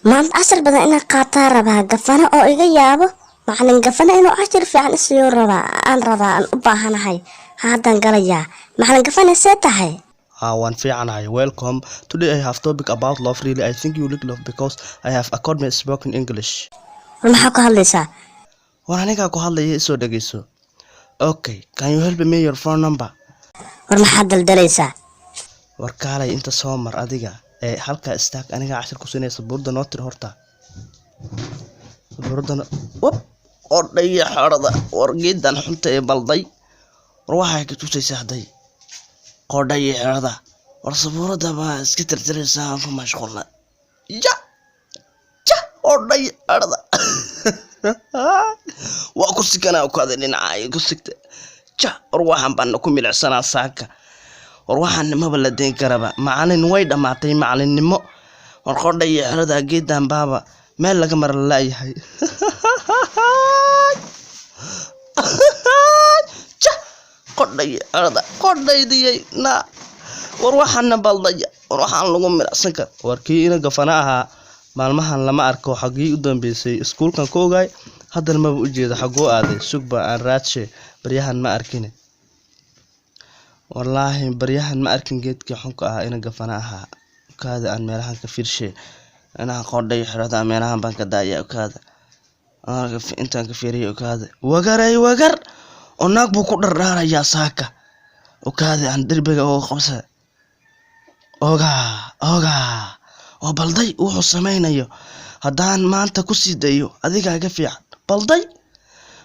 Maanta cashar badan inaan qaataa rabaa. Gafana oo iga yaabo, macalin Gafana inuu cashar fiican isiyo rabaa, aan rabaa, aan u baahanahay. Haddaan galayaa. Macalin Gafana, see tahay? Ah, waan fiicanahay. Welcome. Today I have topic about love. Really, I think you like love because I have academy spoken English. War, maxaa ku hadlaysaa? War, anigaa ku hadlaya, isoo dhegeyso. Okay, can you help me your phone number? War, maxaad daldalaysaa? War, kaalay inta soo mar adiga ee halkaa istaag. Anigaa cashir ku siinaya. Sabuurda noo tir horta. Sabuurda no wab odhaya xerada. War, geedan xunta ee balday. War, waxay ka tusaysaa hadday qodhaya xerada. War, sabuurada baa iska tirtiraysaa, aan ku mashquulna. Ya ja, odhaya xerada, waa ku sikanaa kaada dhinaca ku sigta. Ja, war, waxaan baana ku milicsanaa saaka. War, waxaan nimaba la deyn karaba. Macalin way dhammaatay macalinnimo. War, qodha iyo xerada, geedan baaba meel laga mara la-yahay. Ja, qodha iyo xerada, qodhaydiyay na. War, waxaana baldaya. War, waxaan lagu milacsan kara. War, kii ina Gafana ahaa maalmahan lama arko. Xagii u dambeysay iskuulkan ku ogaay, haddana maba u jeedo. Xaguu aaday? Sugba aan raadshe. Baryahan ma arkine, wallaahi baryahan ma arkin geedkii xunka ahaa, ina Gafana ahaa. Kaada aan meelahan ka fiirshe. Inaha qodhay xerada meelahan baan ka daaya. Kaada intaan ka fiiriyo. Kaada, wagaray wagar oo naag buu ku dhardhaarayaa saaka. Okaada aan derbiga uga qabsa. Ogaa ogaa oo balday wuxuu samaynayo. Haddaan maanta ku sii dayo, adigaa iga fiican. Balday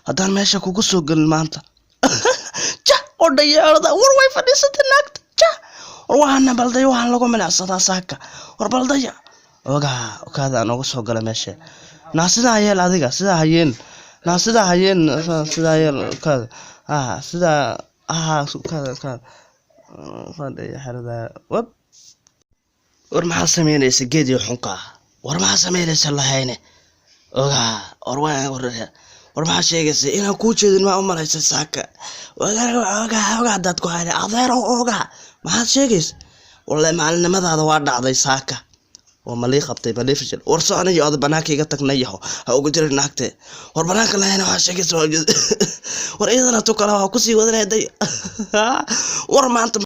haddaan meesha kugu soo gelin maanta. Ja, odhayeerada. War, way fadhiisatay naagta. Ja, war, waxaana balday, waxaan lagu milacsadaa saaka. War, baldaya. Ogaa, okaada aan uga soo gala meesha. Naa, sidaa yeel adiga, sidaa hayeen. Naa, sidaa hayeen, sidaa yeel. Okaada, ah, sidaa, ah, okaada, okaada, xerada wab. War, maxaa samaynaysa geedii xunka ah? War, maxaa samaynaysa lahayne? Ogaa, war, war, war, maxaa sheegaysa? Inaan kuu jeedin maa u malaysa saaka? Ogaa, ogaa, ogaa, haddaad ku hayna adeero. Ogaa, maxaad sheegaysa? Wallahi maalinimadaada waa dhacday saaka. Waa malii qabtay, malii fashil. War, soconayo oda, banaanka iga tagnayaho, ha ugu jirin naagte. War, banaanka lahayna, waxaa sheegaysa. War, iyadana tu kale waa kusii wadanaya day. War, maanta.